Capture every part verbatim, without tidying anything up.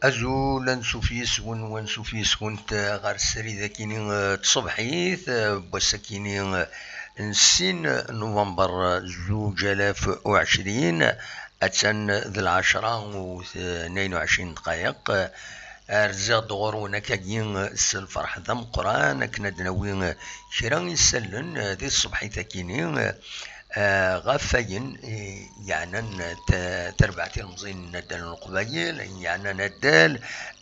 Azul, ansuf yes-wen, wansuf yes-went ɣer srid akini, eh, tṣebḥit, eh, n wass akini, eh, n sin november, eh, zuǧ alaf u ɛecrin, attan d lɛecra u tnayen u ɛecrin dqayeq. Eh, rziɣ-d ɣur-wen akkagi, eh, s lferḥ d ameqqran akken ad d-nawi, eh, kra isallen, eh, di tṣebḥit akini, eh, eh, ɣef wayen, eh, yeɛnan ta-, tarbaɛt ilemẓiyen n addal n Leqbayel, ayen yeɛnan addal,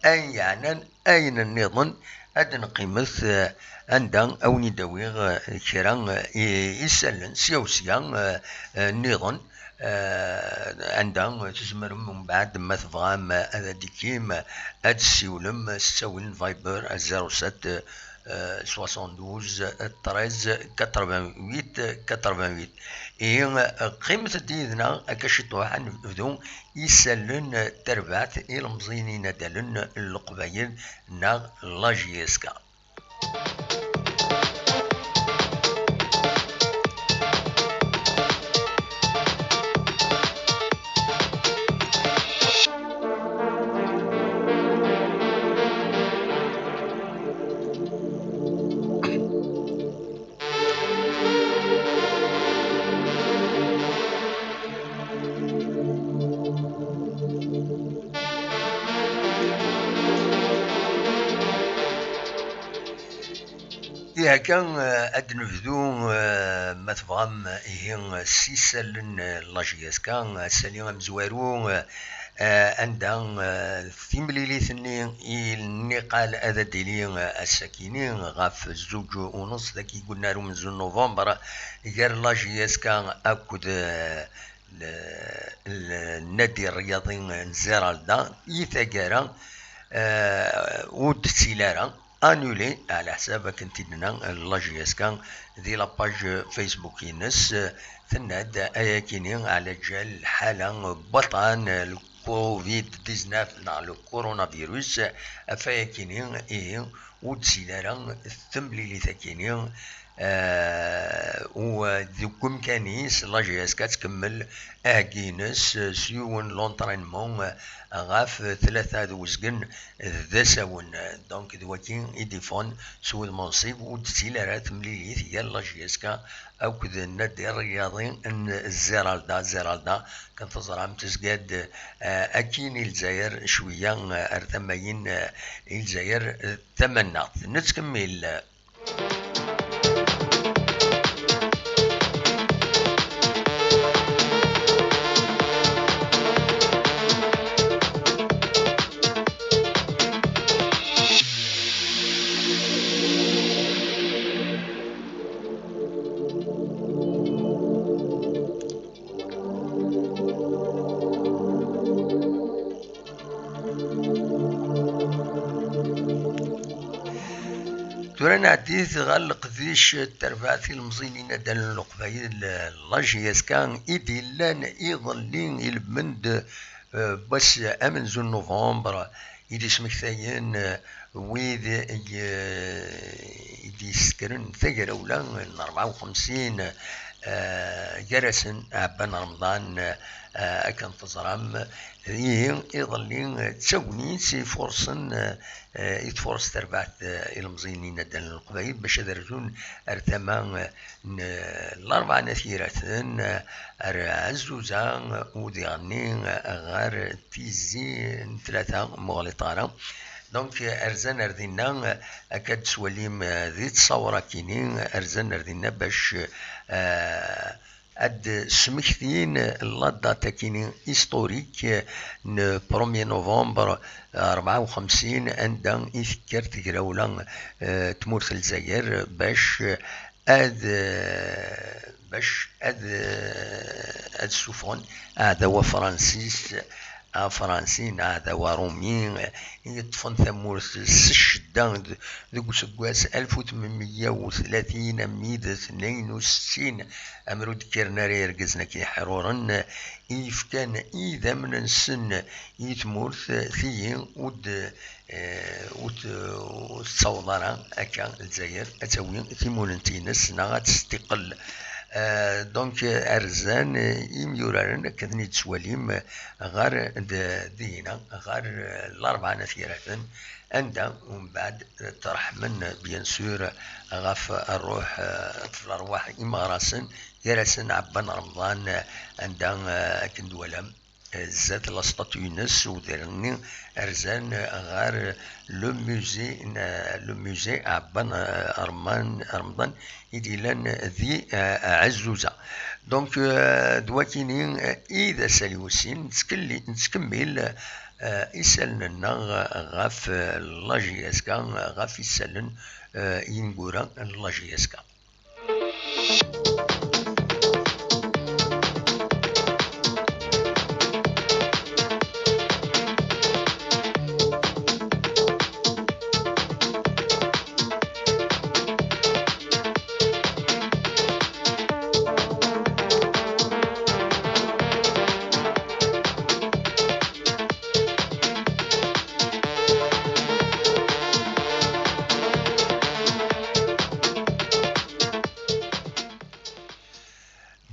ayen yeɛnan ayen nniḍen, ad d-neqqimet, eh, anda a wen-id-awiɣ, eh, kra, eh, i-, isallen sya u sya, eh, eh, nniḍen, eh, anda tzemrem mbeɛd ma tebɣam ad d-ikkim, ad d-ssiwlem s ttawil n Viber, zéro sept, eh, soixante-douze, treize, quatre-vingt-huit, quatre-vingt-huit. Ihi, eh, qqimet-d yid-neɣ akka ciṭuḥ, ad nebdu isallen, eh, tarbaɛt ilemẓiyen inadalen n Leqbayel neɣ la J S K. Ihi akka, eh, ad d-nebdu, eh, ma tebɣam, ihi, s isallen, eh, n la J S K, asali amezwaru, eh, eh, anda, eh, timlilit-nni i nniqal ad d-tili, eh, ass-akini ɣef zuǧ u nus dagi i yennar umenzu n november gar la J S K akked, eh, l-, l-, nnadi rriyaḍi n Ziralda i taggara, eh, ur d-tettili ara, annulé, ɛla ḥsab akken t-id-tenna la J S K di la page Facebook-ines, eh, tenna-d ayakini ɛla ǧal lḥala n waṭṭan, eh, le covid dix-neuf neɣ le coronavirus, eh, ɣef ayakini ihi ur d-tettili ara temlilit akini, eh, u deg umkan-is la J S K ad tkemmel aheggi-ines s yiwen l'entraînement ɣef tlata d uzgen d asawen. Donc d waki i d-iffɣen s wudem unṣib, ur d-tettili ara temlilit gar la J S K akked nnadi rriyaḍi n Ziralda. Ziralda, kan teẓram, tezga-d, eh, akkin i Lezzayer cwiya, eh, ar tama-in, eh, i Lezzayer, eh, tamannaɣt. Nettkemmil. Tura nɛeddi-t ɣer leqdic n terbaɛt ilemẓiyen inadalen n Leqbayel, la J S K, i d-illan iḍelli ilmend, eh, wass amenzu n november, i d-ismektayen, eh, wid i, i d-yessekren tagrawla n rebɛa u xemsin, eh, gar-asen Ɛebban Remḍan, eh, akken teẓram, ihi iḍelli d tagnit i furṣen, eh, i tfurṣ terbaɛt, eh, ilemẓiyen inadalen n Leqbayel bac ad rzun ar tama, eh, n Larebɛa n At Yiraten, eh, ar Ɛezzuza, u diɣenni, eh, ɣer Tizi n Tlata ma ur ɣliṭeɣ ara. Donc, eh, rzan ar dinna, eh, akka d-tettwalim, eh, di ttṣawra-kini, rzan ar dinna bac, eh, ad d-smektin la date-akini historique n premier novembre, eh, rebɛa u xemsin, anda i tekker tegrawla, eh, tmurt n Lezzayer bac, eh, ad, eh, bac ad, eh, ad ssufɣen aɛdaw afransis, afransi neɣ aɛdaw arumi, eh, i yeṭṭfen tamurt s ccedda d-, deg useggas alef u tmenmeyya u tlatin armi d tnayen u settin, amer ur d-kkren ara yergazen akken iḥruren, eh, i yefkan idammen-nsen i tmurt, eh, tigi ur d-, eh, ur t-, ur tettaweḍ ara akka Lezzayer ad tawi timunent-ines neɣ ad testiqel. Euh, donc, euh, rzan, euh, imyuraren, akken ad ten-id-twalim, euh, ɣer d-, dinna, ɣer, euh, Larebɛa n At Yiraten, anda umbeɛd, euh, ttreḥmen, euh, bien sûr, ɣef ṛṛuḥ, euh, ɣef lerwaḥ imeɣrasen, gar-asen Ɛebban Remḍan, euh, anda, euh, akken twalam, zdat la statue-ines, udrar-nni rzan ɣer le musée, le musée Ɛebban Remḍan, Remḍan i d-yellan di, eh, Ɛezzuza. Donc, eh, d wakini, eh, i d asali wis sin, nettkelli-, nettkemmil, eh, isallen-nneɣ ɣef, eh, la J S K, ɣef isallen, eh, ineggura n la J S K.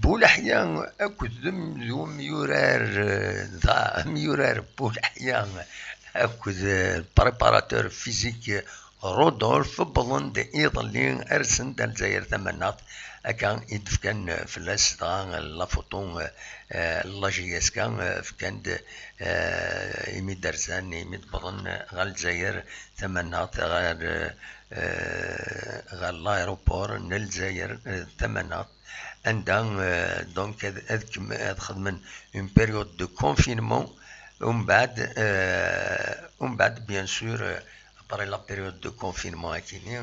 Buleḥya akked d um-, d umyurar, eh, d amyurar Buleḥya akked, eh, préparateur physique Rodolphe wwḍen-d iḍelli, rsen-d ar Lezzayer Tamaneɣt. Akka i d-fkan fell-as dɣa la photo, eh, eh, la J S K, eh, fkan-d, eh, imi d-rzan, imi d-wwḍen ɣer Lezzayer Tamaneɣt, ɣer, eh, eh, ɣer l'aéroport n Lezzayer, eh, Tamaneɣt, anda, eh, donc ad, ad kem-, ad xedmen une période de confinement, umbeɛd, eh, umbeɛd, bien sûr, eh, après la période de confinement akini,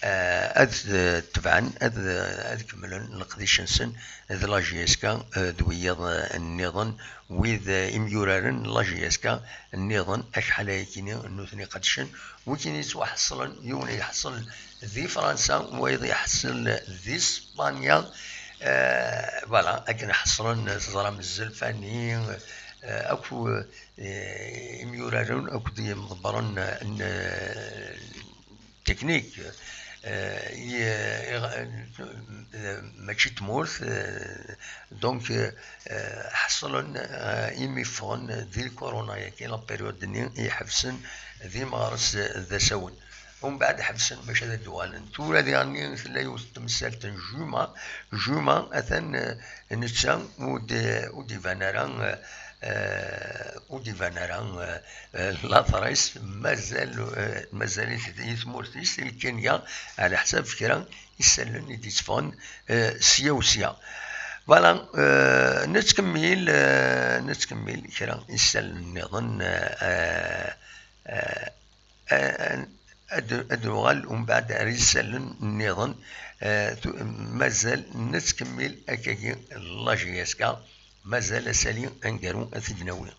eh, ad, eh, tebɛen, ad, ad kemmlen leqdic-nsen d la J S K, eh, d wiyaḍ, eh, nniḍen, wid, eh, imyuraren n la J S K nniḍen, acḥal ayakini nutni qedcen, wikini yettwaḥeṣlen, yiwen iḥṣel di Fransa, wayeḍ iḥṣel di Spanya. Eh, voilà, akken ḥeṣlen, teẓram, Zelfani, eh, akk, eh, imyuraren akked yimḍebbren n, eh, technique, eh, i, i, eh, mačči d tmurt, eh, donc, eh, ḥeṣlen, eh, imi ffɣen di lkuruna-yagi, la période-nni i iḥebsen d imeɣres d asawen. Umbeɛd ḥebsen bac ad d-uɣalen. Tura diɣenni tella yiwet n temsalt n Juma. Juma atan, eh, netta ur d-, ur d-iban ara, eh, eh, ur d-iban ara, eh, eh, later-is, mazal, eh, mazal-it di tmurt-is, di Kenya, ɛla ḥsab kra isallen i d-itteffɣen, eh, sya u sya. Voilà, eh, nettkemmil, eh, nettkemmil kra isallen nniḍen, eh, eh, eh, eh, ad, ad nuɣal umbeɛd ar isallen nniḍen, eh, tu-, mazal nettkemmil akkagi la J S K. Mazal asali aneggaru ad t-id-nawi.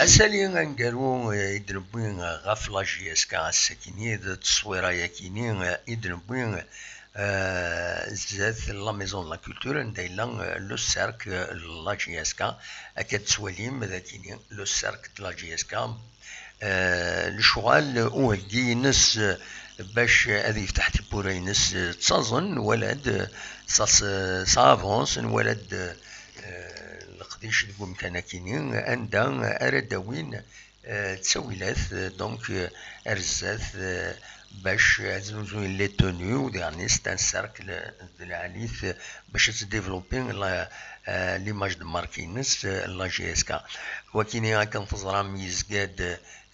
Asali aneggaru, eh, i d-newwi, eh, ɣef la J S K ass-akini, d tteswira-yakini, eh, i d-newwi, eh, zdat la Maison de la Culture, anda yella, eh, le cercle, eh, la J S K. Akka tettwalim dagini, le cercle de la J S K. Eh, lecɣal, uheggi-ines, eh, bac ad yefteḥ tiwwura-ines, eh, ttaẓen, nwala-d, eh, ça s-, ça avance, nwala-d, eh, leqdic deg umkan akini, anda ara d-awin Eh, ttawilat, eh, donc, eh, ar zdat, eh, bac ad znuzuyen les tenues, u diɣen c'est un cercle, eh, d lɛali-t, eh, bac ad tdévelopper la, eh, l'image de marque-ines, eh, n la J S K. Wakini akken teẓram yezga-d,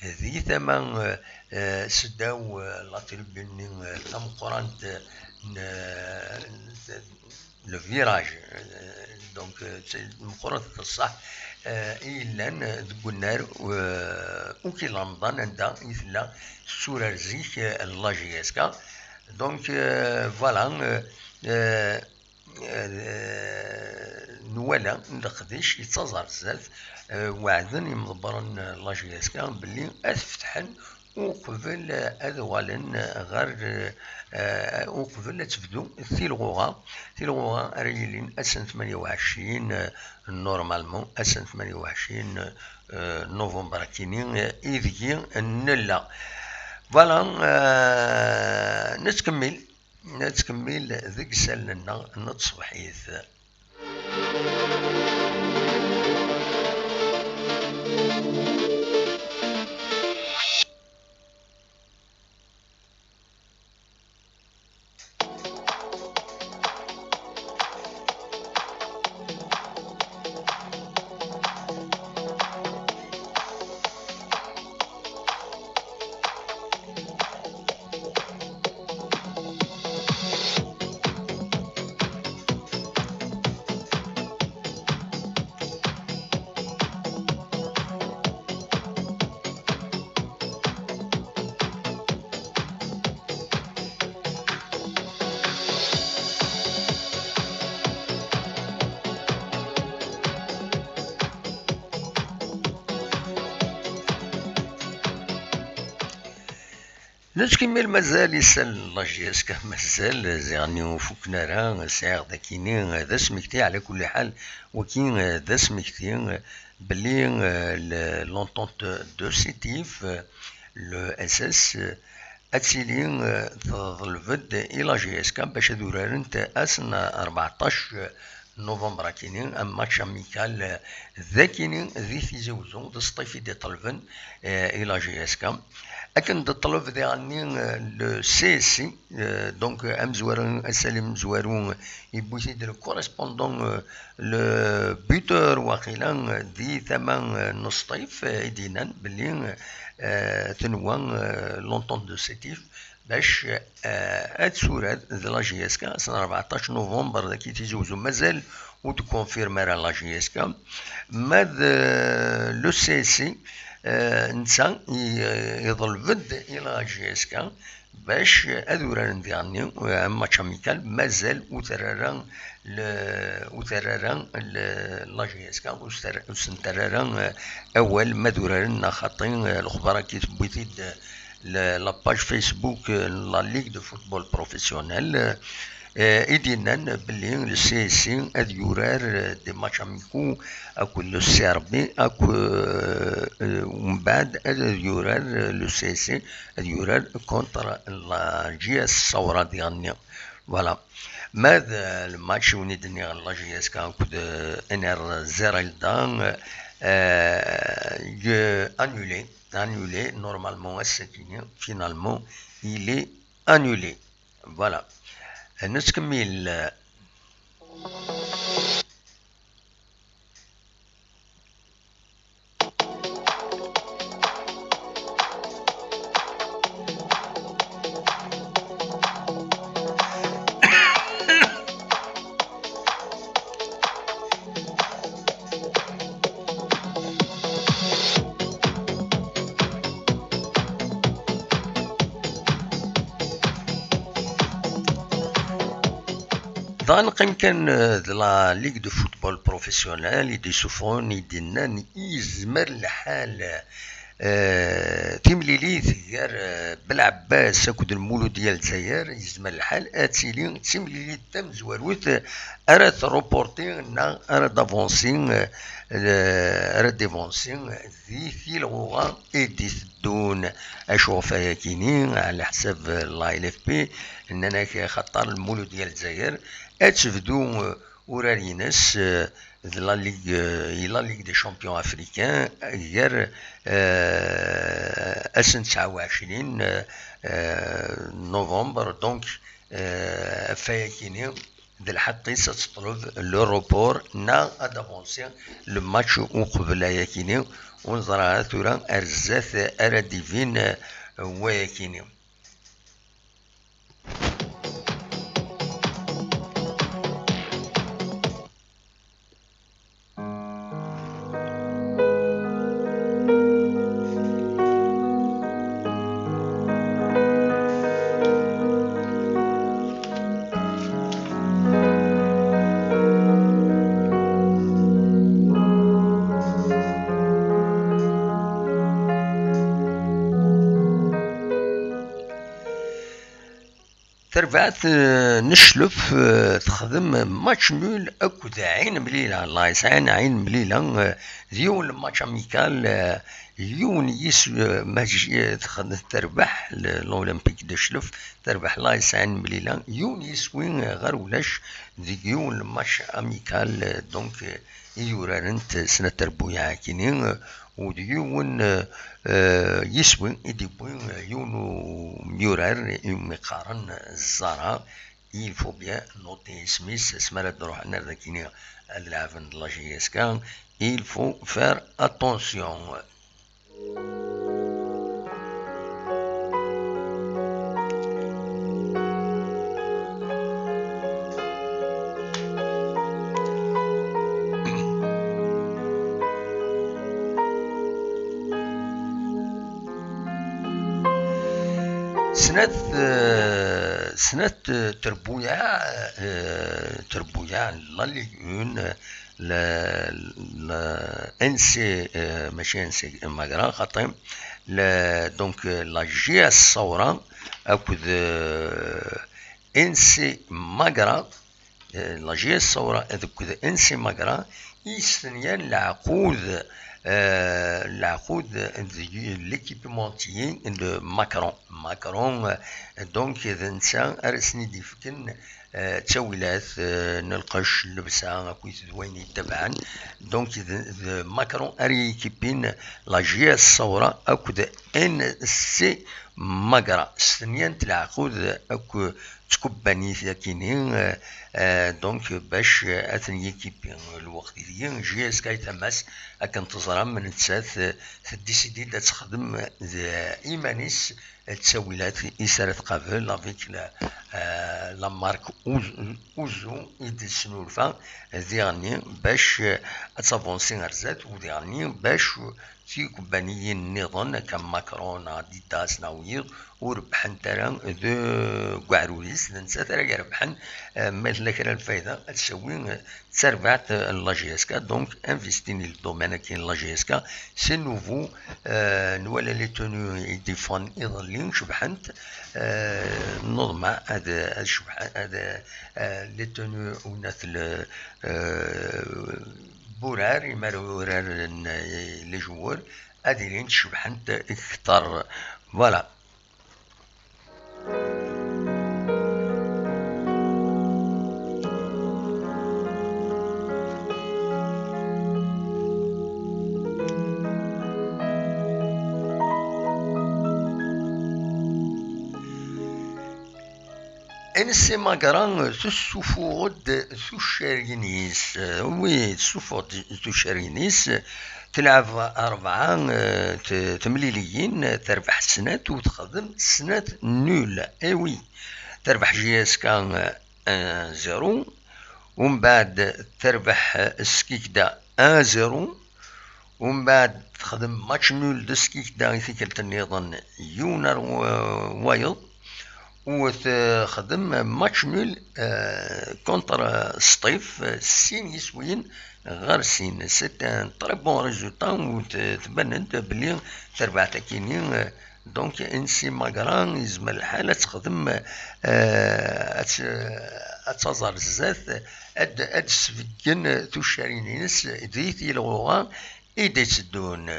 eh, di tama, eh, eh, seddaw, eh, la tribune-nni, eh, tameqqrant, eh, n, eh, le virage, euh, donc, euh, c'est meqqret ṣṣeḥ, euh, i yellan, euh, deg unnar, euh, ukil Remḍan, anda i tella tetturar zik, euh, la J S K. Donc, euh, voilà, euh, euh, euh, nwala leqdic yettaẓ ar zdat, euh, weɛden yimḍebbren n la J S K belli ad fetḥen uqbel ad uɣalen ɣer, eh, uqbel ad tebdu tilɣuɣa, tilɣuɣa ara yilin ass n tmanya u ɛecrin, eh, normalement, ass n tmanya u ɛecrin, eh, novembre akini, eh, ideg nella. Voilà, eh, nettkemmil, nettkemmil deg isallen-nneɣ n tṣebḥit. Nettkemmil, mazal isal n la J S K, mazal ziɣen ur fukken ara. Sɛiɣ dakini d asmekti, ɛla kulli ḥal, waki d asmekti belli, euh, le, l'entente de Sétif, euh, le S S, euh, ad tili, euh, teḍleb-d i la J S K bac ad urarent ass n rbeɛṭac novembre akini, un match amical, euh, d akini di Tizi Wezzu, d Sṭif i d-iṭelben, euh, i la J S K. Akken d-ṭleb diɣenni, euh, le C S C, euh, donc, euh, amezwaru, ass-a amezwaru, euh, yewwi-t-id le correspondant, euh, le buteur waqila, euh, di tama, euh, n Sṭif, euh, i d-yennan belli, euh, tenwa, euh, l'entente de Sétif bac, euh, ad turar d la J S K ass n rbeɛṭac novembre dagi Tizi Wezzu. Mazal ur d-confirme ara la J S K. Ma d, euh, le C S C, euh, netta i, euh, iḍleb-d i la J S K bac ad uraren diɣenni, euh, un match amical, mazal ur terra ara le, ur terra ara le, la J S K, ur s-terra, ur sen-terra ara, euh, awal ma d uraren neɣ xaṭi, euh, lexbar-agi tewwi-t-id, euh, la, la page Facebook, euh, n la Ligue de Football Professionnel, euh, euh, i d-yennan belli le C S C ad yurar, euh, des matchs amicaux akked le C R B, akked, euh, euh, umbeɛd ad yurar, euh, le C S C ad yurar contre la J S Saoura diɣenni. Voilà. Ma d, euh, le match win i d-nniɣ la J S K akked, euh, N R Zerelda, euh, euh, annulé, annulé, normalement, ass-agi, finalement, il est annulé. Voilà. Nettkemmil. Dɣa neqqim kan, euh, d la Ligue de Football Professionnel i d-isuffɣen, i d-yennan yezmer lḥal, euh, timlilit gar, euh, Belɛebbas akked Lmuludya n Lezzayer, yezmer lḥal ad tili d timlilit tamezwarut, euh, ara t-reporti neɣ ara d-avansi, euh, euh, ara d-avansi di tilɣuɣa i d-iteddun. Acu ɣef wayakini, ɛla ḥsab la L F P, nnan-ak axaṭer Lmuludya n Lezzayer ad tebdu, euh, urar-ines, euh, de la Ligue, euh, la Ligue des Champions Africains, gar, euh, ass n tesɛa u ɛecrin, euh, euh, novembre, donc, euh, ɣef wayakini, d lḥeṭṭ-is ad teṭleb le report neɣ ad avancer le match uqbel ayakini, ur neẓra ara tura ar zdat ara d-ibin, euh, wayakini. Tarbaɛt, eh, n Cclef, eh, texdem match nul akked Ɛin Mlila, l'A S N Ɛin Mlila, eh, d yiwen n match amical, eh, yiwen yis, eh, maji, eh, texdem terbeḥ l-, l'Olympique de Cclef, terbeḥ l'A S N Mlila, yiwen yiswi, eh, ɣer ulac deg yiwen n match amical, eh, donc, eh, i yurarent snat terbuyaɛ akini, eh, u d yiwen, eh, eh, yiswi i d-yewwi, eh, yiwen umyurar i umi qqaren Zara. Il faut bien noter isem-is, asmi ara d-ruḥen ar dakini ad leɛben d la J S K. Il faut faire attention. Snat, eh, snat, eh, terbuyaɛ, eh, terbuyaɛ n la Ligue un, la, la N C, eh, mačči N C Magra, xaṭi, la, donc, eh, la J S Saoura akked, eh, N C Magra, eh, la J S Saoura akked N C Magra, i yestenyan leɛqud, eh, leɛqud d l'équipementier de Macron. Macron, eh, donc, d netta ara sen-id-ifken, eh, ttawilat, eh, n lqecc, llebsa, akkit d wayen yettabaɛen. Donc, d, d Macron ara yekipin la J S Saoura akked N C Magra. Stenyant leɛqud akk d tkebbanit akini, eh, eh, donc, bac, eh, ad ten-yekipi. Lweqt ideg J S K i tama-s, akken teẓram, nettat, eh, teddisidi-d ad texdem d iman-is ttawilat i s ara tqabel avec la, eh, la marque Ouz-, Ouzo i d-tesnulfa diɣenni bac, eh, ad tavansi ar zdat u diɣenni bac tikebbaniyin nniḍen akka Macron neɣ Adidas neɣ wiyiḍ ur bbḥent ara deg uɛrur-is, d nettat ara irebḥen, eh, ma tella kra n lfayda ad tawi, eh, d tarbaɛt, eh, n la J S K. Donc, investin i le domaine-agi n la J S K, c'est nouveau, eh, nwala les tenues i d-iffɣen iḍelli, cebḥent, eh, nnuḍma ad, ad cebḥen, ad, eh, les tenues unat le, eh, n wurar, imar uraren, eh, les joueurs, ad ilint cebḥent kter. Voilà. N C Magra tessufuɣ-d tuccarin-is. Oui, tessufuɣ-d tuccarin-is. Telɛeb rebɛa, eh, t-, temliliyin, terbeḥ snat u texdem snat nul. Eh oui, terbeḥ J S K, eh, un zéro. Umbeɛd terbeḥ Skikda un zéro. Umbeɛd texdem match nul d Skikda i tikkelt nniḍen, yiwen ar w-, wayeḍ. U texdem match nul, eh, contre Sṭif, eh, sin yiswiyen ɣer sin. C'est un très bon résultat u t-, tban-d belli terbaɛt akini, eh, donc N C Magra yezmer lḥal ad texdem, eh, ad t-, ad taẓ ar zdat, ad, ad d-sbeggen tuccarin-ines di tilɣuɣa i d-itteddun.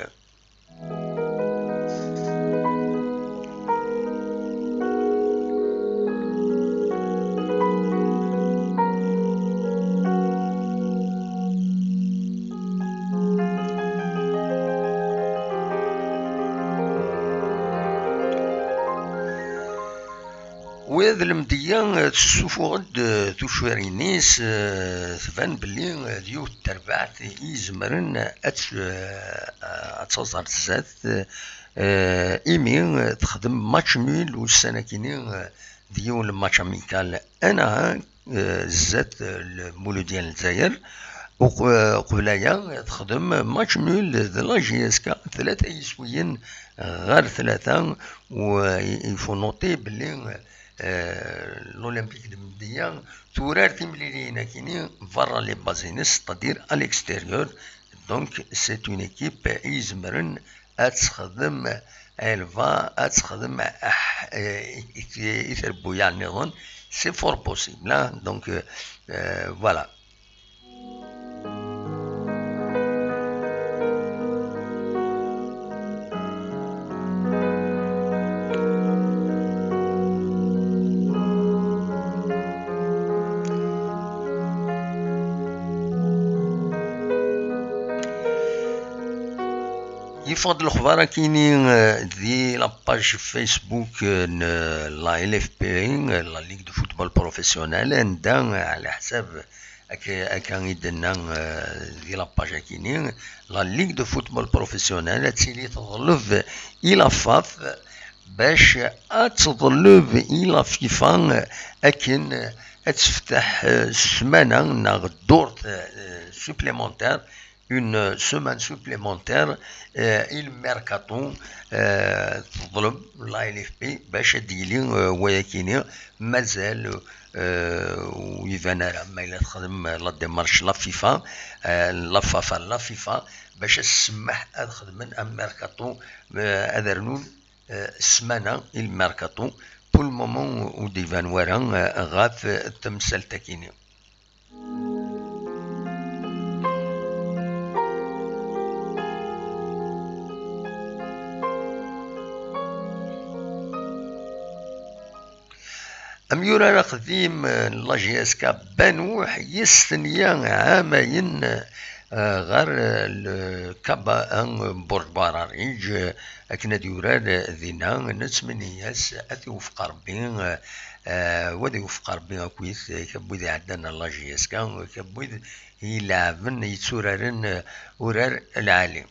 Wiyaḍ lemdeyya, eh, tessufuɣ-d, eh, tucwirin-is, eh, tban belli, eh, d yiwet n terbaɛt i izemren ad t-, eh, ad taẓ ar zdat, eh, imi, eh, texdem match nul ussan-akini, eh, d yiwen n match amical, anaha, eh, zdat, eh, Lmuludya n Lezzayer. Uq-, eh, uqbel aya, eh, texdem match nul d la J S K, tlata yiswiyen ɣer tlata, u, eh, il faut noter belli, eh, l'Olympique de Medellin turar timliliyin-akini berra les bases-ines, c'est-à-dire à l'extérieur. Donc, c'est une équipe i izemren ad texdem, elle va, ad texdem, ah, eh, i, i, i trebbuyaɛ nniḍen. C'est fort possible, hein. Donc, euh, euh, voilà. Yeffeɣ-d lexbar akini, eh, di la page Facebook, eh, n, eh, la L F P, eh, la Ligue de Football Professionnel, anda, eh, ɛla ḥsab ak-, akka i d-tenna, eh, di la page akini, la Ligue de Football Professionnel ad tili teḍleb i la FAF bac ad teḍleb i la FIFA, eh, akken, eh, ad tefteḥ, eh, ssmana neɣ ddurt, eh, supplémentaire, une semaine supplémentaire, eh, i lmerkaṭu, eh, teḍleb la L F P bac ad d-yili, eh, wayakini mazal, eh, ur iban ara ma yella texdem la démarche la FIFA, eh, la FAF, la FIFA, bac ad s-semmeḥ ad xedmen amerkaṭu, eh, ad rnun, eh, ssmana i lmerkaṭu. Pour le moment ur d-iban wara, eh, ɣef temsalt-akini. Amyurar aqdim n la J S K Banuḥ yestenya ɛamayen, eh, ɣer, eh, le Kaba Burj Barariǧ, eh, akken ad yurar, eh, dinna, nettmenni-as ad t-iwefeq Rebbi, eh, eh, wa ad iwefeq Rebbi akkit, eh, kab wid iɛeddan ar la J S K, kab wid ileɛben, yetturaren, eh, urar lɛali.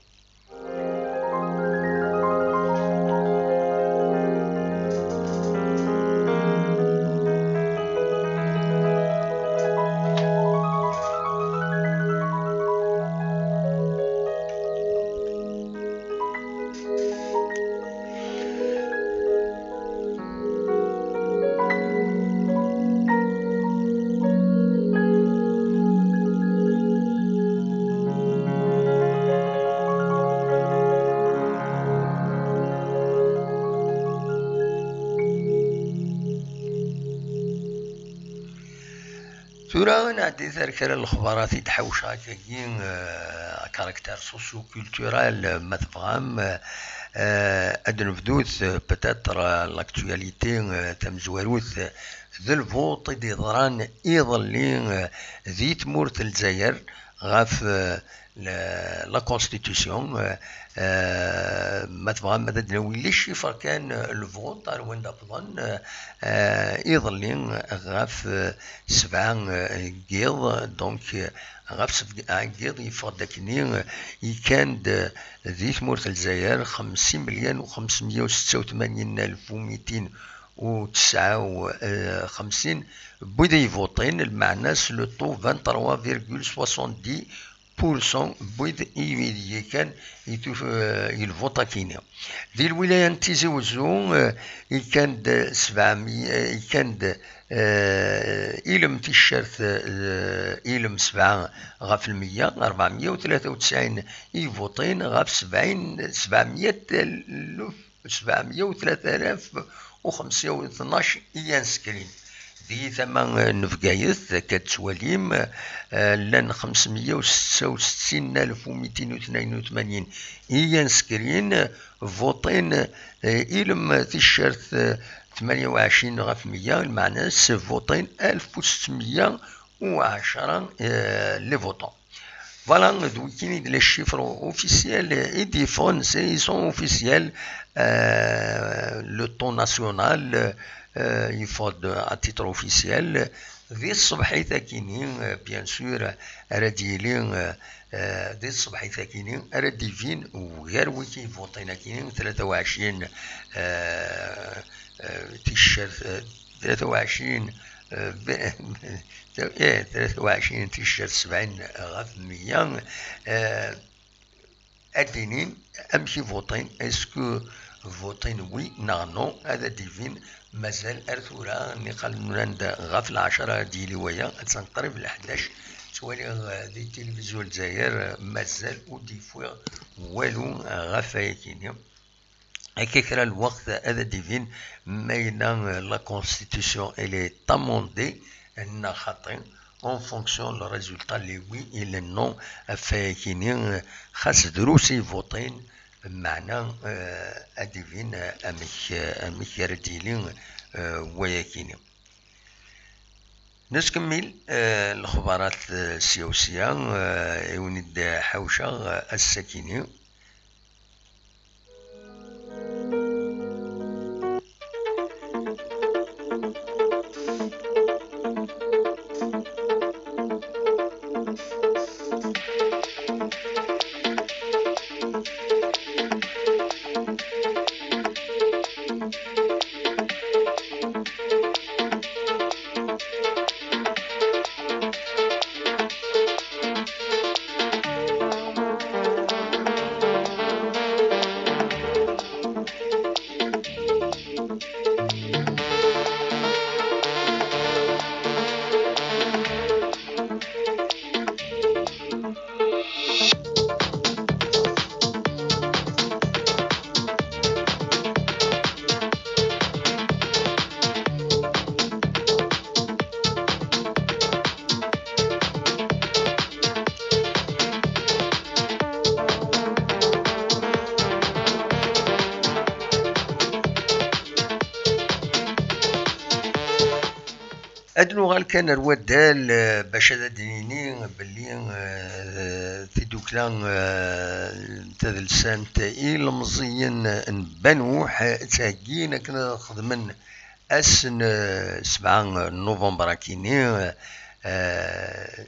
Tura ad nɛeddi ar kra n lexbarat i d-ḥawceɣ akkagi, eh, à caractère socio-culturel, eh, ma tebɣam, eh, ad nebdut, eh, peut-être, eh, l'actualité, eh, tamezwarut, eh, d lvuṭ i d-yeḍran iḍelli, eh, di tmurt n Lezzayer ɣef, eh, la, la constitution, eh, eh, ma tebɣam ad d-nawi les chiffres kan, eh, lvuṭ ar wanda wwḍen, eh, eh, iḍelli ɣef, eh, sebɛa, eh, n yiḍ, donc, eh, ɣef sebɛa n yiḍ yeffeɣ-d akkenni, eh, ikan-d, eh, di tmurt n Lezzayer xemsin melyun u xemsemya u setta u tmanyin alef u mitin u tesɛa u xemsin n wid i ivuṭin, lmeɛna-s le taux vingt-trois virgule soixante-dix pour cent n wid i, i yakan i tuf-, eh, i lvuṭ akini. Di lwilaya n Tizi Wezzu, eh, ikan-d sebɛemya, eh, ikan-d, eh, ilem ticcert, eh, ilem sebɛa ɣef lmeyya, rebɛemya u tlata u tesɛin i ivuṭin ɣef sebɛin, sebɛemya alef, sebɛemya u tlata alaf u xemsa u tnac i yansekrin. Di tama, eh, n Bgayet, akka d-tettwalim, eh, llan xemsemya u setta u settin alef u mitin u tnayen u tmanyin i yansekrin, vuṭin, eh, ilem ticcert, eh, tmanya u ɛecrin ɣef meyya, lmeɛna-s vuṭin alef u settemya u ɛecra, eh, les votants. Voilà, d wikini d les chiffres officiels i d-yeffɣen, c'est, ils sont officiels, euh, le taux national, euh, euh, yeffeɣ-d à titre officiel. Di tṣebḥit akini, euh, bien sûr, ara d-yili, euh, euh, di tṣebḥit akini ara d-ibin ugar wiki votin akini, tlata u ɛecrin, euh, euh, ticcert, euh, tlata u ɛecrin, euh, b-, eh, tlata u ɛecrin ticcert sebɛin ɣef meyya, euh, ad d-inin amek i votin, est-ce que votin oui neɣ non, ad d-ibin. Mazal ar tura, niqal nnan-d ɣef lɛecṛa ad d-yili waya, attan qrib leḥdac. Ttwaliɣ, eh, di tilivizyu n Lezzayer, eh, mazal ur d-yeffiɣ walu, eh, ɣef wayakini. Akka kra n lweqt ad d-ibin ma yella, eh, la constitution elle est amendée neɣ xaṭi, en fonction le résultat, les oui et les non, ɣef wayakini, eh, xas drus i votin, meɛna, eh, ad d-ibin, eh, amek, eh, amek ara d-yili, eh, wayakini. Nettkemmil, eh, lexbarat, eh, sya u sya, eh, i wen-id-ḥawceɣ, eh, ass-akini. Ad nuɣal kan ar waddal, eh, bac ad d-nini belli, eh, tidukla, eh, tadelsant ilemẓiyen n Banuḥ, eh, ttheggin akken ad xedmen ass n, eh, sebɛa n november akini, eh,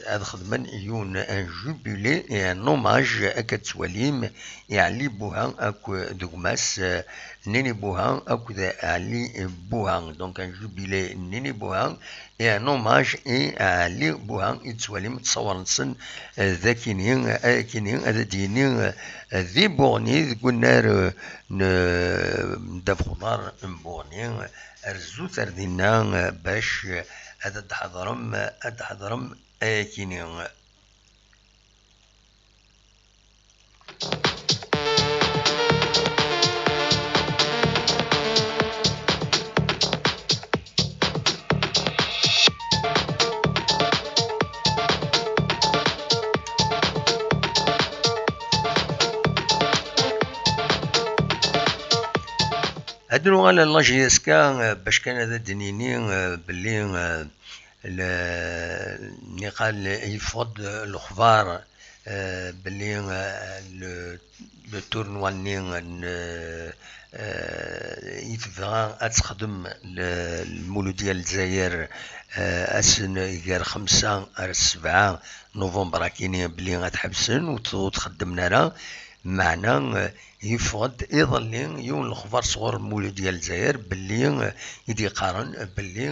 ad xedmen yiwen un jubilé et un hommage, akka tettwalim, i Ɛli Buha akk d gma-s, eh, Nini Buha akked Ɛli Buha. Donc un jubilé Nini Buha et un hommage i Ɛli Buha, i tettwalim ttṣawar-nsen, eh, d akini, akini ad d-yini, eh, di Buɣni, deg unnar, eh, n, n ddabex uḍar n Buɣni, eh, rzut ar dinna, eh, bac, eh, ad d-tḥeḍrem, ad d-tḥeḍrem ayakini. Ad nuɣal ɣer la J S K, eh, bac kan ad d-nini, eh, belli, eh, le-, niqal yeffeɣ-d lexbar, eh, belli, eh, le, le tournoi-nni n, eh, i tebɣa ad texdem le-, Lmuludya n Lezzayer, eh, ass n gar xemsa ar sebɛa november akini belli ad ḥebsen ur t-, ur t-xeddmen ara. Meɛna, eh, yeffeɣ-d iḍelli yiwen lexbar sɣur Lmuludya n Lezzayer belli, eh, i d-yeqqaren belli,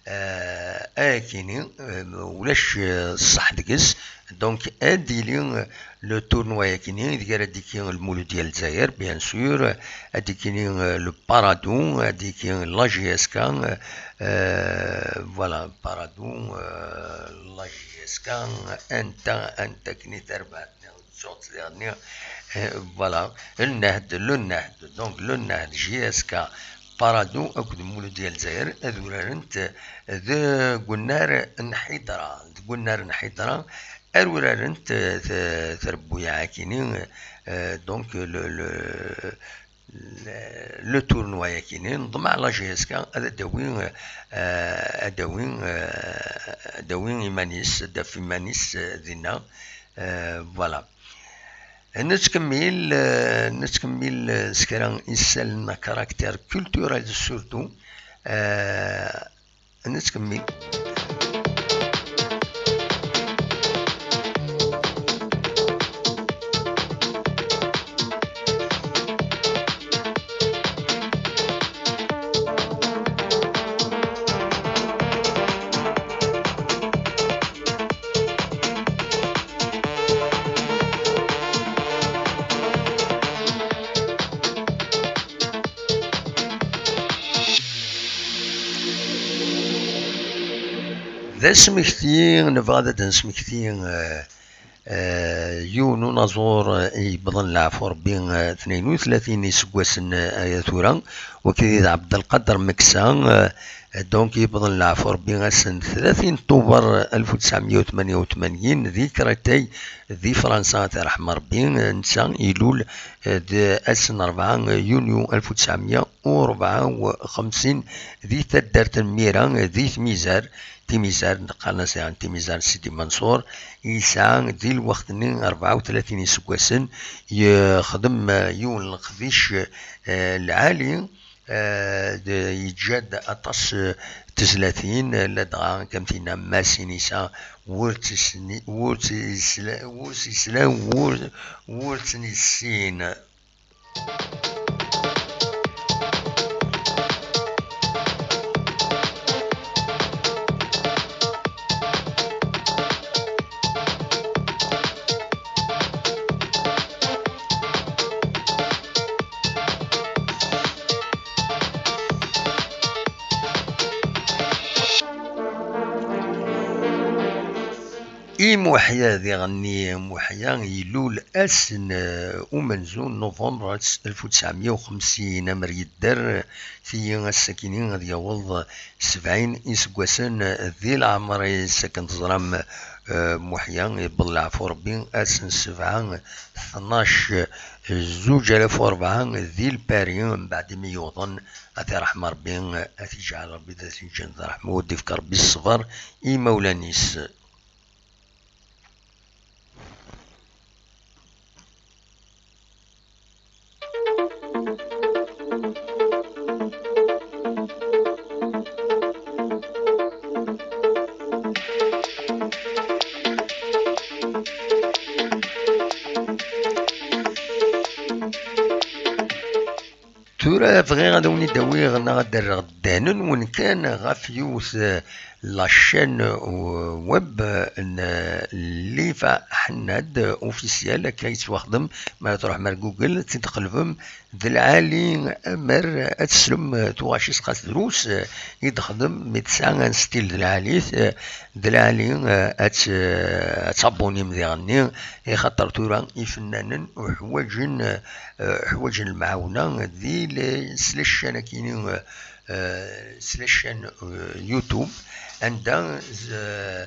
eh, ayakini, eh, ulac, eh, ṣṣeḥ deg-s. Donc ad d-yili, eh, le tournoi ayakini ideg ara d-yekki Lmuludya n Lezzayer, bien sûr, ad d-yekkini, eh, le Paradou, ad d-yekki la J S K, eh, voilà, Paradou, eh, la J S K, anta, anta akken i terbaɛt. Ttuɣ-tt diɣenni, eh, voilà, le Nehd, le Nehd, donc le Nehd, J S K, Paradou akked Muludya n Lezzayer ad urarent deg unnar n Ḥidra, deg unnar n Ḥidra ar urarent, eh, t-, trebbuyaɛ akini, eh, donc le, le, le, le tournoi akini, neḍmeɛ la J S K ad d-tawi, eh, ad d-tawi, eh, ad d-tawi iman-is, ad d-taf iman-is, eh, dinna. Eh, voilà. Nettkemmil, eh, nettkemmil, eh, s kra n isallen à caractère culturel surtout. Eh, Nettkemmil. D asmekti, nebɣa ad d-nesmekti, eh, eh, yiwen unaẓur, eh, yewwḍen leɛfu Rebbi, eh, tnin u tlatin iseggasen, eh, aya tura, wagi d Ɛebdelqader Meksa, eh, donc yewwḍen leɛfu Rebbi ass n tlatin Tubeṛ alef u tesɛemya u tmanya u tmanyin di Créteil, di Fransa, ad t-iṛḥem Rebbi, eh, netta ilul, eh, d ass n ṛebɛa Yunyu alef u tesɛemya u ṛebɛa u xemsin di taddart n Mira, eh, di Timizar, Timizar, qqaren-as diɣen Timizar n Sidi Manṣur, yesɛa di lweqt-nni rebɛa u tlatin iseggasen, yexdem, eh, yiwen n leqdic, eh, lɛali, eh, d-, yeǧǧa-d aṭas, eh, tezlatin, eh, ladɣa, kam tinna, Masinisa, wur tt-isni-, wur tt-isla-, wur tt-isla, wur, wur tt-nissin. I Muḥya diɣenni, Muḥya ilul ass n, eh, umenzu n November alef u tesɛemya u xemsin, amer yedder tigi ass-akini ad yaweḍ sebɛin iseggasen di leɛmer-is. Akken teẓram, eh, Muḥya yewweḍ leɛfu Rebbi ass n sebɛa tnac zuǧ alaf u rebɛa di Lpari, mbeɛd imi yewḍen, ad t-iṛḥem Rebbi, ad t-iǧɛel Rebbi d at-iǧǧen d ṛṛeḥma, u ad d-ifk Rebbi ṣṣber i imawlan-is. Tura bɣiɣ ad awen-id-awiɣ neɣ ad d-rreɣ ddehn-nwen kan ɣef yiwet, eh, la chaîne, eh, web, eh, n, eh, Liva Ḥennad, eh, officiel, akka yettwaxdem, ma truḥem ar Google, ad tt-id-tqelbem, d lɛali amer ad teslem, eh, tuɣac-is xas drus, eh, i d-texdem, mi tesɛa un style d lɛali, eh, d lɛali, eh, ad t-, eh, ad tabunim diɣenni, i xaṭer tura ifennanen uḥwaǧen, eh, eh, ḥwaǧen lemɛawna di le-, s la chaîne akini, eh, eh, s la chaîne, eh, YouTube, anda z-, eh,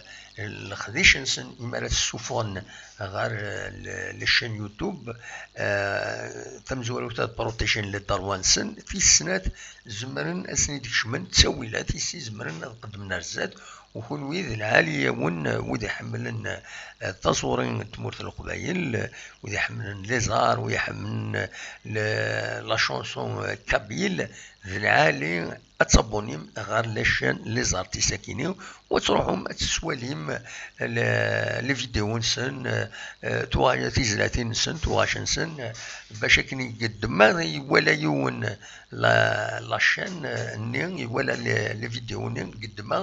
leqdic-nsen imi ara t-ssuffɣen ɣer, eh, le-, la chaîne YouTube, eh, tamezwarut ad protéger les droits-nsen, tis snat zemren ad sen-id-kecmen ttawilat i s-izemren ad qeddmen ar zdat, u kunwi d lɛali-yawen, eh, wid iḥemmlen, eh, taẓuri n tmurt n Leqbayel, eh, wid iḥemmlen les arts, wid iḥemmlen, eh, le-, la chanson, eh, kabyle, d lɛali ad tabunim ɣer la chaîne les artistes akini, u ad truḥum ad teswalim le-, les vidéos-nsen, eh, eh, tuɣa-, tizlatin-nsen, tuɣac-nsen, eh, bac akken i yeddem ma iwala yiwen la, la chaîne-nni, iwala le-, les vidéos-nni, yeddem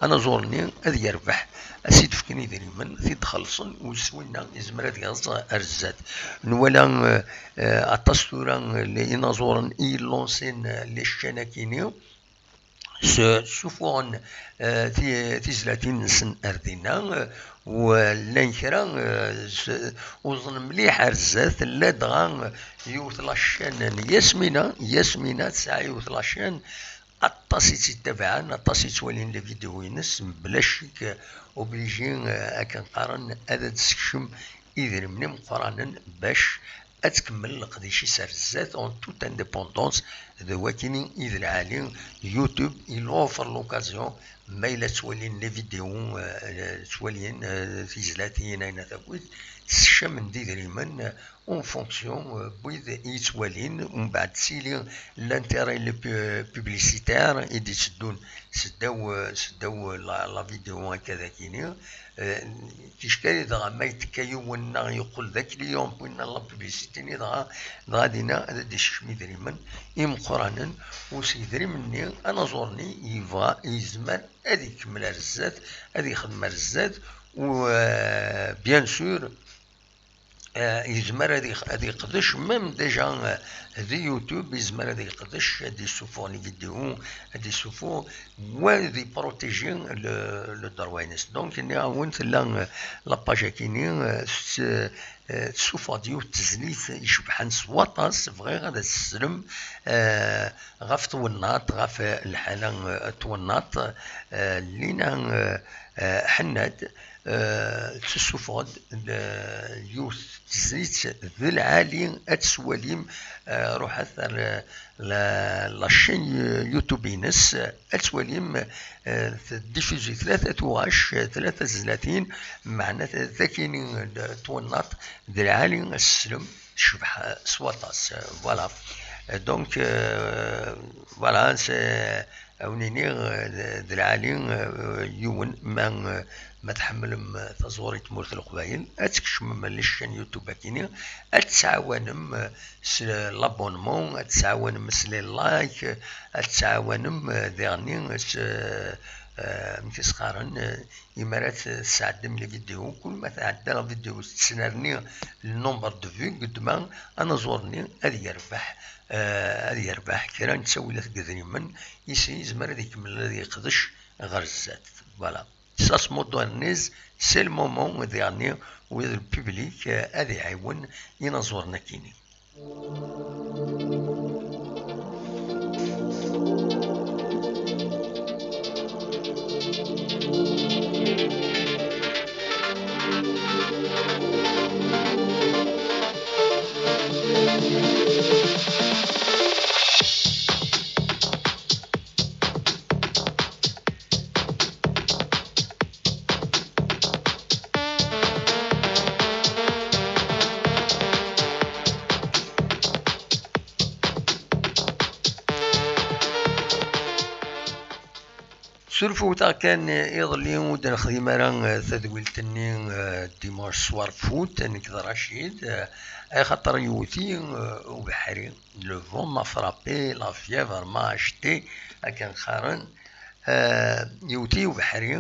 anaẓur-nni ad yerbeḥ, ad s-id-fken idrimen, t-id-xellṣen, u s winna yezmer ad yaẓ ar zdat. Nwala, eh, eh, aṭas tura, eh, le-, inaẓuren i yellansin, eh, les chaînes akini, s-, ssufuɣen, eh, ti-, tizlatin-nsen ar dinna, eh, u llan kra, eh, s-, uẓen mliḥ ar zdat, ladɣa yiwet la chaîne n Yasmina, Yasmina tesɛa yiwet la chaîne, aṭas i tt-ittabaɛen, aṭas i ttwalin les vidéos-ines, mebla ccek, eh, obligé, eh, akken qqaren, ad d-tessekcem idrimen imeqqranen bac ad tkemmel leqdic-is ar zdat en toute indépendance. D wakini i d lɛali, YouTube il offre l'occasion ma yella ttwalin les vidéos, euh, ttwalin, euh, tizlatin, ayen takit, ssekcamen-d idrimen, euh, en fonction, euh, n wid i yettwalin, umbeɛd tili l'intérêt le pu-, publicitaire i d-itteddun seddaw, euh, seddaw, euh, la, la vidéo akka d akini. Euh, ticki dɣa ma yettekka yiwen neɣ yeqqel d akliyan n winna la publicité-nni, dɣa, dɣa dinna ad d-isekcem idrimen imeqqranen, u seg idrimen-nni anaẓur-nni yebɣa, yezmer ad ikemmel ar zdat, ad ixdem ar zdat, u, euh, bien sûr, euh, yezmer ad ix-, ad iqdec même déjà, euh, di YouTube, yezmer ad iqdec, ad issufeɣ les vidéos, ad issufeɣ, wa ad iprotégé le, le droit-ines. Donc, nniɣ-awen tella, euh, la page-akini, euh, s-, euh, tessufeɣ-d yiwet tezlit icebḥen s waṭas, bɣiɣ ad as-teslem, euh, ɣef twennaḍt, ɣef, euh, lḥala, euh, n twennaḍt, euh, Lina, euh, euh, Ḥennad, euh, tessufeɣ-d, euh, yiwet tezlit d lɛali, ad tt-twalim, euh, ruḥet ar, euh, la, la chaîne YouTube-ines, euh, ad twalim, euh, teddifuzi tlata tuɣac, euh, tlata tezlatin, meɛna t-, takini d twennaḍt d lɛali, ad teslem, tecbeḥ, euh, s waṭas, euh, voilà. Euh, donc, euh, voilà, c'est, euh, ad wen-iniɣ, euh, d, d lɛali, euh, yiwen, ma, euh, ma tḥemmlem, euh, taẓuri n tmurt n Leqbayel, ad tkecmem les chaînes YouTube akini, ad tɛawanem, euh, s l'abonnement, ad tɛawanem s les likes, ad tɛawanem, euh, diɣenni s, euh, euh, amek i s-qqaren, euh, imi ara t-, tesɛeddem les vidéos, kul ma tɛedda la vidéo tettnerni le nombre de vues, gedma anaẓur-nni ad yerbeḥ, euh, ad yerbeḥ kra n ttawilat n yedrimen, isi yezmer ad ikemmel ad yeqdec ɣer zdat. Voilà. Ça se modernise, c'est le moment, diɣenni, où le public, euh, ad iɛiwen inaẓuren akini. Surfewteɣ kan iḍelli ur d-nexdim ara, eh, tadwilt-nni, eh, dimanche soir foot, nekk d Racid, eh, axaṭer yewwet-iyi, eh, ubeḥri. Le vent m'a frappé, la fièvre m'a acheté, akken qqaren. Eh, yewwet-iyi ubeḥri,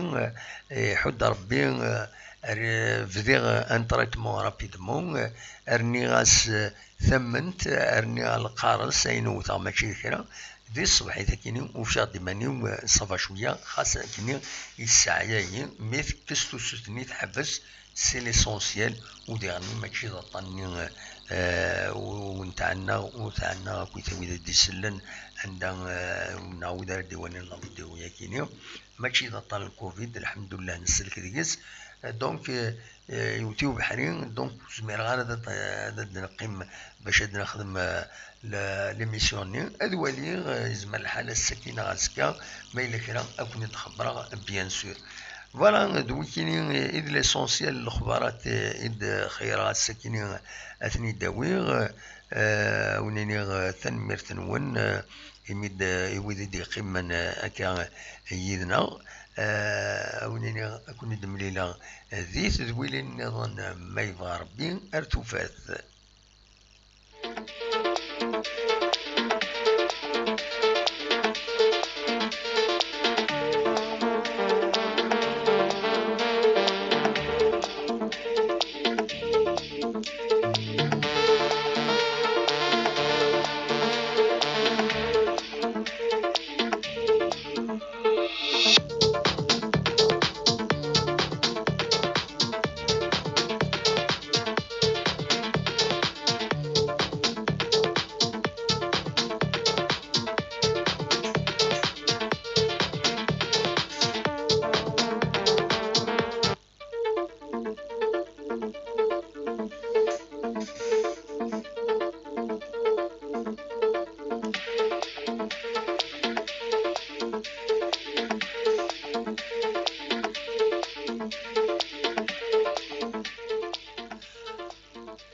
eh, iḥudd Rebbi, eh, ar-, bdiɣ un traitement rapidement, eh, rniɣ-as, eh, tamment, eh, rniɣ lqares, ayen wwteɣ mačči d kra. Di tṣebḥit akini ufiɣ-d iman-iw, eh, ça va cwiya, xas akini yesseɛya-yi, mi tekkes tusut-nni teḥbes, c'est l'essentiel, u diɣenni mačči d aṭṭan-nni, eh, u, u nteɛna, u teɛna akkit wid i d-isellen, anda, eh, neɣ wid ara d-iwalin la vidéo-yakini, mačči d aṭṭan n covid, lḥemdullah, nsellek deg-s. Eh, donc, eh, eh, yewwet-iyi ubeḥri, donc ur zmireɣ ara ad, ad, ad neqqim bac ad nexdem, eh, la-, l'émission-nni. Ad waliɣ, eh, yezmer lḥal ass-agi neɣ azekka, ma yella kra, ad ken-id-xebbreɣ, bien sûr. Voilà, d wikini, eh, i d l'essentiel n lexbarat, eh, i d-xeyreɣ ass-akini ad ten-id-awiɣ. Eh, ad wen-iniɣ, eh, tanemmirt-nwen, eh, imi d-, i wid i d-yeqqimen, eh, akka yid-neɣ. Eh, ad wen-iniɣ ad ken-id-mlileɣ di tedwilin nniḍen, ma yebɣa Rebbi, ar tufat.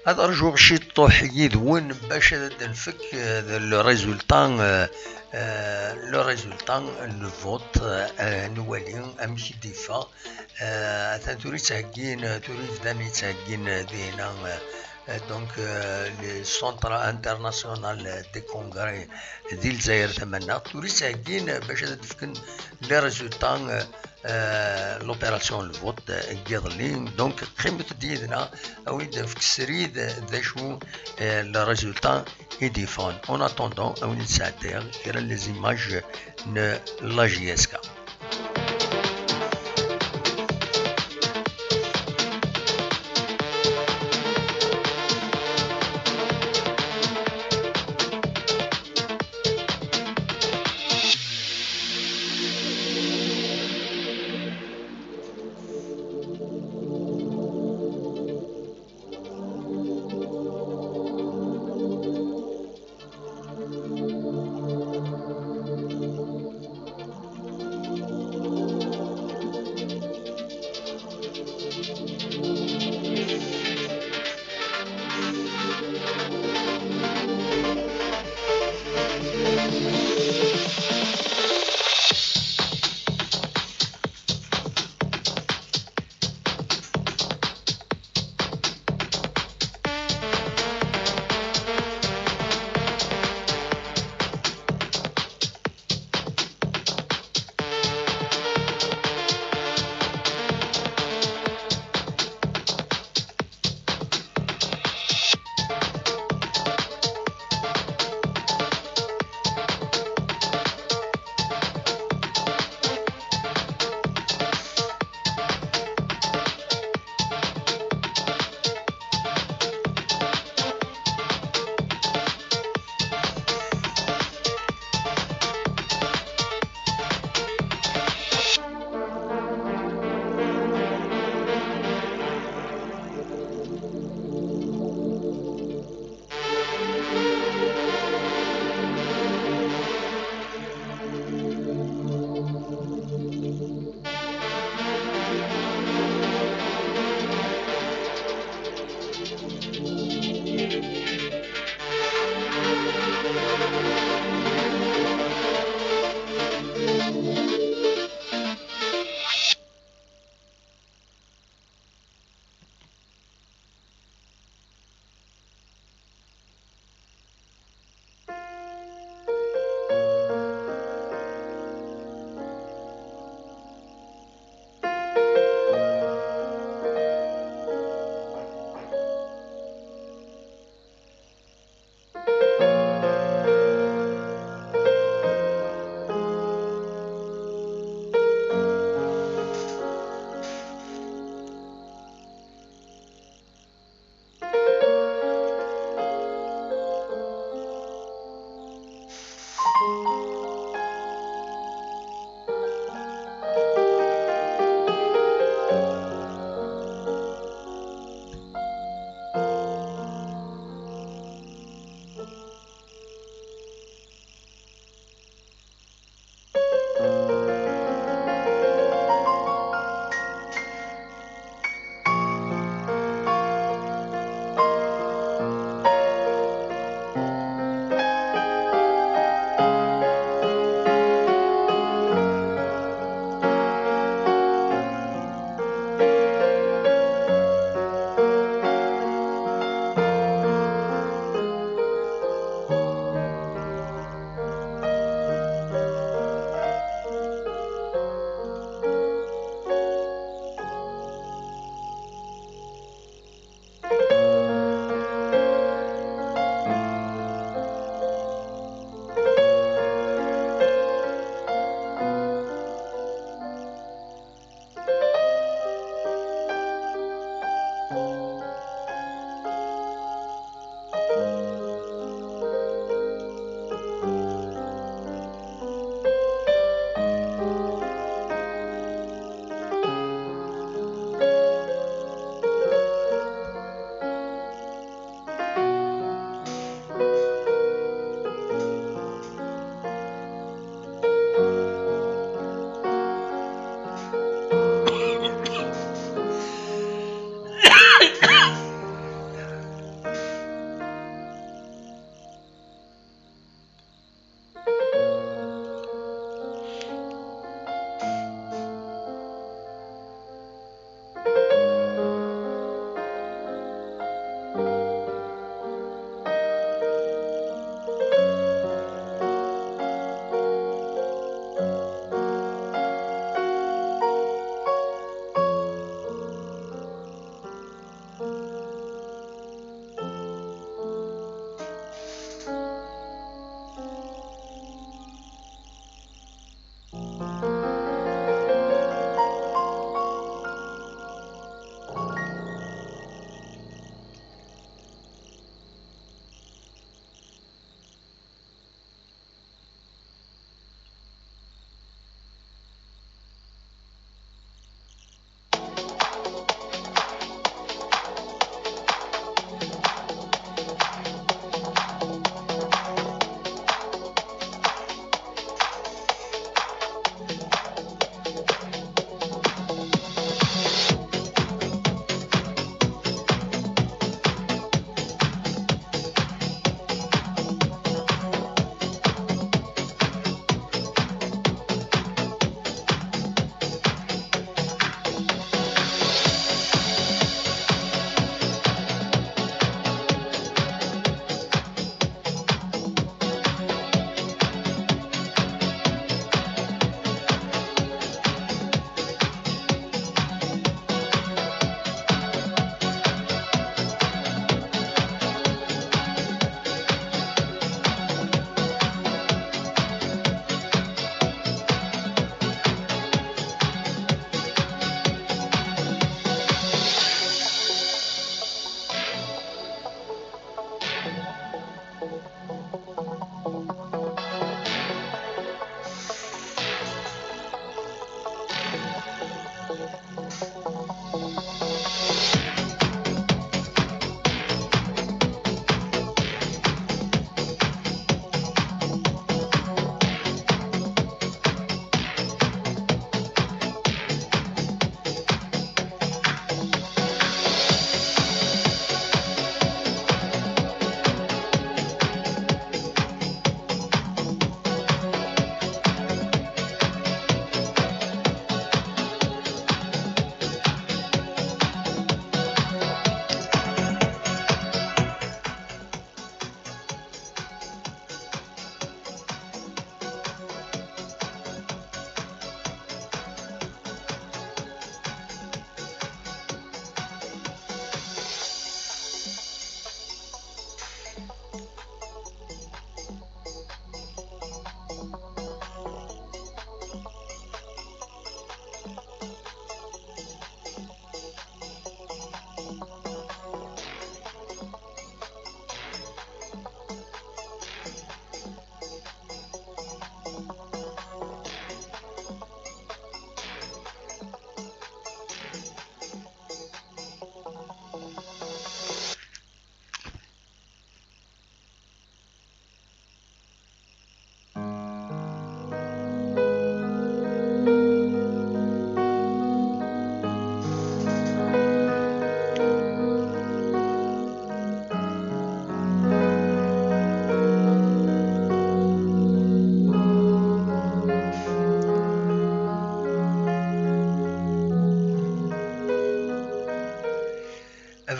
Ad rjuɣ ciṭṭuḥ yid-wen bac ad d-nfek, euh, le résultat, euh, euh, le résultat, le vote, euh, ad nwali amek i d-iffeɣ. Euh, atan tura i ttheggin, tura i bdan i ttheggin, euh, dinna, euh, euh, donc, euh, le Centre International des Congrès di Lezzayer Tamaneɣt, tura i ttheggin, euh, bac ad d-fken les résultats, euh, euh, l'opération n lvot, euh, n yiḍelli. Donc, qqimet-d yid-neɣ, ad wen-d-nefk srid d acu, euh, le résultat i d-yeffɣen. En attendant, ad wen-d-sɛeddiɣ kra n les images n la J S K.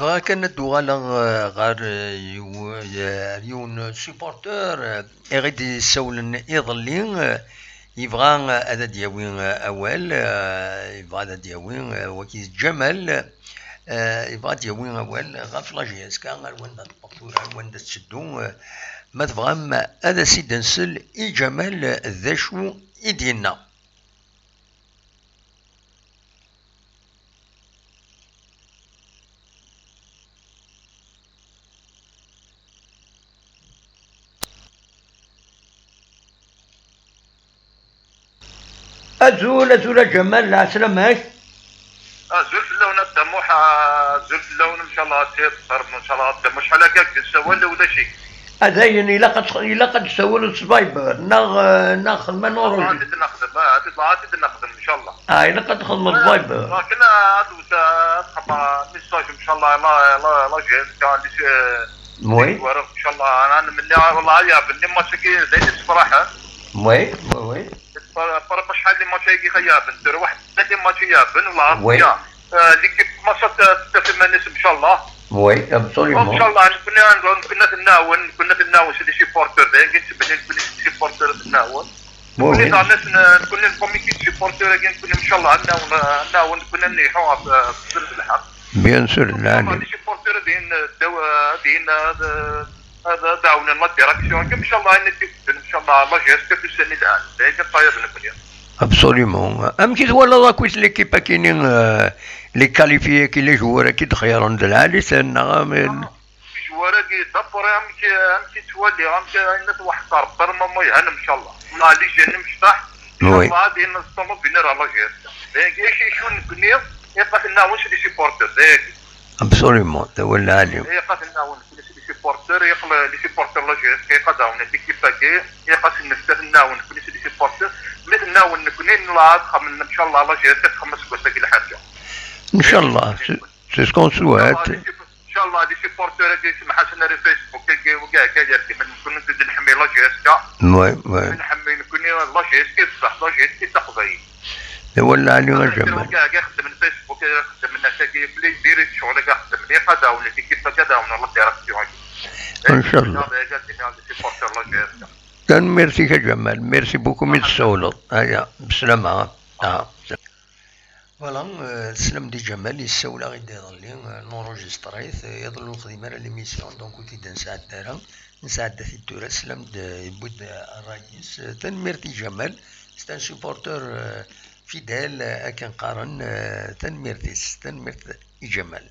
Bɣiɣ kan ad d-uɣaleɣ, eh, ɣer, eh, yiw-, eh, yiwen supporter, eh, i ɣ-id-yessawlen iḍelli, eh, yebɣa, eh, ad d-yawi, eh, awal, eh, yebɣa ad d-yawi, eh, wagi d Ǧamal, eh, yebɣa ad d-yawi awal ɣef la J S K, ar wanda tewweḍ tura, ar wanda tetteddu, eh, ma tebɣam ad as-id-nsel i Ǧamal, eh, d acu i d-yenna. Azul, azul a Ǧamal, lɛeslama-k. Azul fell-awen a Dda Muḥ, azul fell-awen, ncallah ad tṣerbem, ncallah a Dda Muḥ, acḥal akka i k-d-nessawal ulac-ik. A dayen, ilaq ad tx-, ilaq ad d-tessawaleḍ s Viber, neɣ, eh, neɣ xedmen. Ahat i d-nexdem, ahat i d-, ahat i d-nexdem, ncallah. Ah, ilaq ad txedmeḍ Viber. Lakin ad wet-, ad xedmeɣ message, ncallah, la, la, la J S K, li s-, Oui. Li s-waraɣ, ncallah, ana nemni, wallah, yeɛben, les matchs-agi d ayen yessefraḥen. Oui, oui, oui. Par, par, acḥal les matchs-agi i yeɛben, terwa ḥedd les matchs yeɛben, wallah, Oui. Ya. Euh, l'équipe commence à t-, تتفهم الناس، ncallah. Oui, absolument. Ncallah, nekkni, nekkni ad t-nɛawen, nekkni ad t-nɛawen, c'est des supporters, d ayen kan nettmenni, nekkni c'est des supporters ad t-nɛawen. Oui, Nekkni oui. Daɣen ad n-, nekkni le comité de supporters-agi, nekkni, ncallah, ad nɛawen, ad nɛawen, nekkni ad nniḥu ɣef, ɣef sser d lḥeqq. Bien sûr, ncallah, les supporters ad in-, ad, ad, ad, ad ɛawnen la direction, ncallah, ayen ad d-ibedden, ncallah, la J S K tusa-nni lɛan. D ayen kan ṭṭayab nekkni. Absolument. Amek i twalaḍ akk l'équipe-agi-nni, euh, les qualifiés agi, les joueurs-agi d-xeyren d lɛali-ten, neɣ am-, Tizwara-agi, d'après amek, amek i ttwaliɣ, amek ayen tweḥqer, vraiment ma yhan, ncallah. Ma les jeunes imecṭaḥ, Oui. Ncallah, ad in-, ad ṭṭalab venir à la J S K. Dagi, acu, acu nekkni, ilaq ad t-nɛawen, c'est des supporters, dagi. Absolument, d awal lɛali. Ilaq ad t-nɛawen, c'est des supporters, ilaq les supporters la J S K, ilaq ad ɛawnen l'équipe-agi, ilaq ad s-nefk ad t-nɛawen, nekkni c'est des supporters, mi t-nɛawen nekkni, nella ad xedmen, ncallah, la J S K ad txemmem aseggas-agi lḥaǧa. Ncallah, c'est, c'est ce qu'on souhaite. Ncallah, les sup-, ncallah, les supporters-agi, semḥ-asen ar Facebook-agi, wagi, wagi, yerkmen, nekkni d-nḥemmel la J S K. Oui, oui. Nḥemmel nekkni la J S K, bessah, la J S K d taqbaylit. D awal lɛali a Ǧamal. Wagi, wagi, xeddmen Facebook, xeddmen akka-agi, plaisir, ccɣel-agi xeddmen, ilaq ad ɛawnen l'équipe-agi, ad ɛawnen la direction-agi. Ncallah. Ad ɛawnen les supporters la J S K. Tanemmirt-ik a Ǧamal, merci beaucoup mi d-tessawleḍ. Aya, beslama. Ah. Voilà, euh, teslam-d i Ǧamal, yessawel-aɣ-d iḍelli, euh, nenregister-it, euh, iḍelli ur nexdim ara l'émission, donc ur t-id-nesɛedda ara, nesɛedda-t-id tura, teslam-d, euh, yewwi-d, euh, ṛṛay-is. Euh, tanemmirt i Ǧamal, c'est un supporter, euh, fidèle, euh, akken qqaren, euh, tanemmirt-is, tanemmirt i Ǧamal.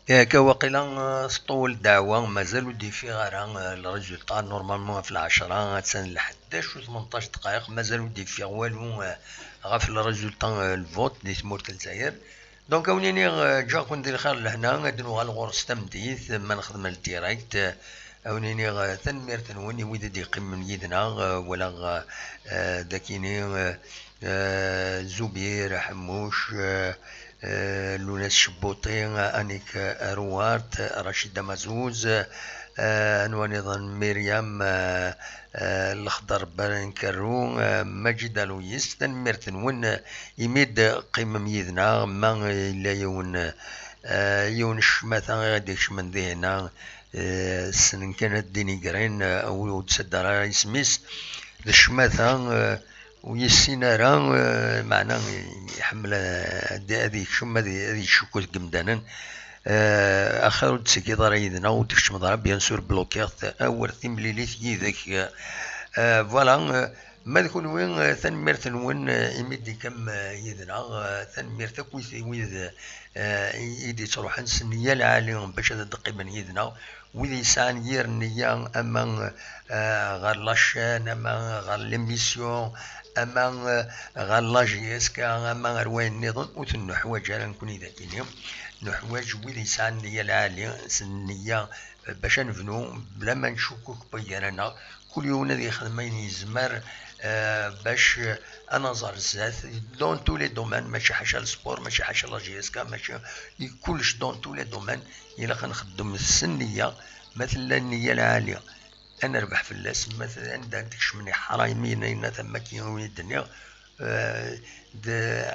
Akka waqila, eh, tṭuwel ddeɛwa, mazal ur d-ifiɣ ara, eh, le résultat. Normalement ɣef lɛecṛa, attan lḥeddac u tmenṭac dqayeq, mazal ur d-ifiɣ walu, eh, ɣef le résultat, eh, le vote di tmurt n Lezzayer. Donc, a wen-iniɣ, eh, ǧǧiɣ-ken di lxir lehna, ad nuɣal ɣur-s tameddit, ma nexdem le direct, eh, a wen-iniɣ, eh, tanemmirt-nwen i wid i d-yeqqimen yid-neɣ, eh, walaɣ, eh, eh, dakini, eh, eh, Zubir Ḥemmuc, eh, eh, Luna Cebbuṭi, Anik Aruwart, Racida Mazuz, eh, anwa niḍen, Myriam, eh, eh, Lexder Berenkerru, eh, Majid Aloyes, tanemmirt-nwen, eh, imi d-qqimem yid-neɣ, ma yella yiwen, eh, yiwen ccmata i ɣ-d-ikecmen dihinna, eh, ssnen kan ad d-inigrin, eh, ur ur d-saddeɣ ara isem-is, d ccmata, eh, ur yessin ara, eh, meɛna iḥemmel, eh, ad, ad yekcem, ad, ad yecku deg yimdanen. Eh, axir ur d-ttikiḍ ara yid-neɣ, ur d-tkecmeḍ ara, bien sûr, blokiɣ-t, awer timlilit yid-k. Eh, voilà, eh, ma d kunwi, eh, tanemmirt-nwen, eh, imi d-tekkam, eh, yid-neɣ, eh, tanemmirt akk i wid, eh, i, i d-yettruḥen s nniya lɛali bac ad d-qqimen yid-neɣ, wid yesɛan yir nniya, ama, eh, ɣer la chaîne, ama ɣer l'émission, ama, eh, ɣer la J S K, ama ɣer wayen nniḍen, ur ten-nuḥwaǧ ara nekni dagini. Nuḥwaǧ wid yesɛan nniya lɛali, s nniya, eh, bac ad nebnu, bla ma ncukuk gar-aneɣ, kul yiwen ad yexdem ayen yezmer, eh, bac, eh, ad naẓer zdat, dans tous les domaines, mačči ḥaca le sport, mačči ḥaca la J S K, mačči i kullec, dans tous les domaines, ilaq ad nxeddem s nniya, ma tella nniya lɛali, ad nerbeḥ fell-as, ma t-, anda ad tekcem iḥṛaymen, yenna tama-agi i d-nniɣ, eh, d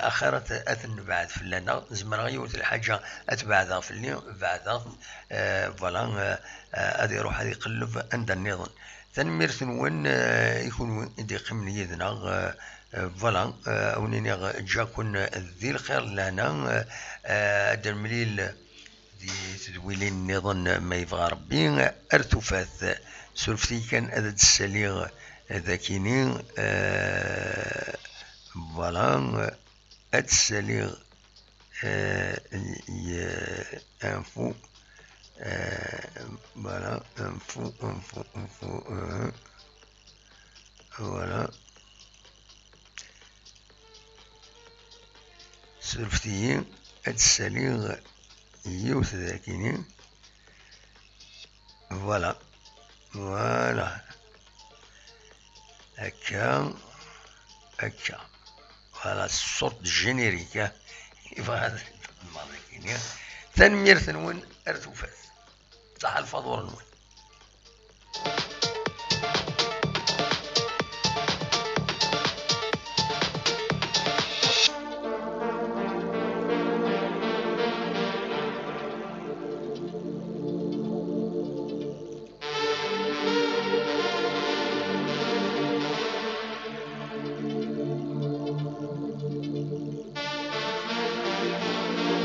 axir ad t-, ad t-nebɛed fell-aneɣ, zemreɣ yiwet lḥaǧa ad tbeɛdeɣ fell-i, beɛdeɣ, eh, voilà, eh, eh, ad iruḥ ad iqelleb anda nniḍen. Tanemmirt-nwen, eh, i kunwi i d-yeqqimen yid-neɣ, eh, eh, voilà, eh, a wen-iniɣ ǧǧiɣ-ken di lxir d lehna, eh, eh, ad d-nemlil di tedwilin nniḍen ma yebɣa Rebbi, ar tufat. Surfet-iyi kan ad d-ssaliɣ dakini, eh, voilà, ad d-ssaliɣ, eh, y-, info, eh, voilà, info, info, info, eh, voilà. Surfet-iyi ad d-ssaliɣ yiwet dakini. Voilà. Voilà. Akka. Akka. Voilà, ṣṣurt n générique, ah. Yebɣa ad maḍi kini. Tanemmirt-nwen, ar tufat. Ṣaḥa lfaḍur-nwen.